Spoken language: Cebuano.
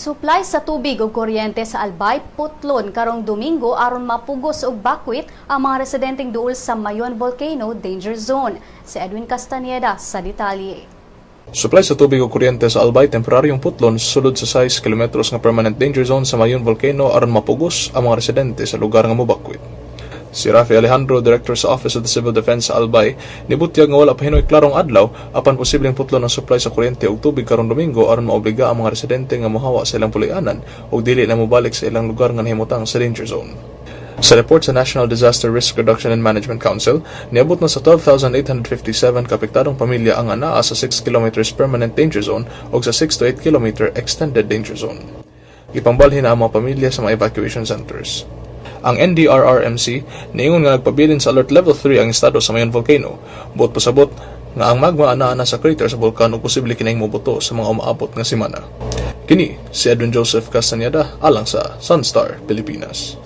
Supply sa tubig ug kuryente sa Albay putlon karong Domingo aron mapugos og bakwit ang mga residenteng duol sa Mayon Volcano Danger Zone. Si Edwin Castañeda sa detalye. Supply sa tubig ug kuryente sa Albay temporaryong putlon sulod sa 6 kilometros nga permanent danger zone sa Mayon Volcano aron mapugos ang mga residente sa lugar nga mobakwit. Si Rafi Alejandro, Director sa Office of the Civil Defense sa Albay, nibutyag nga wala pa hinoy klarong adlaw apan posibleng putlon ang supply sa kuryente ug tubig karong Domingo aron maobliga ang mga residente nga mohawa sa ilang puloy-anan ug dili na mobalik sa ilang lugar nga nahimutang sa danger zone. Sa report sa National Disaster Risk Reduction and Management Council, niabot na sa 12,857 kaapektadong pamilya ang anaa sa 6 kilometers permanent danger zone ug sa 6 to 8 kilometer extended danger zone. Ipangbalhin na ang mga pamilya sa mga evacuation centers. Ang NDRRMC niingon nga nagpabilin sa alert level 3 ang estado sa Mayon Volcano. Buot pasabot nga ang magma anaa na sa crater sa bulkan ug posible kining mobuto sa mga umaabot nga semana. Kini si Edwin Joseph Castañeda alang sa Sunstar Pilipinas.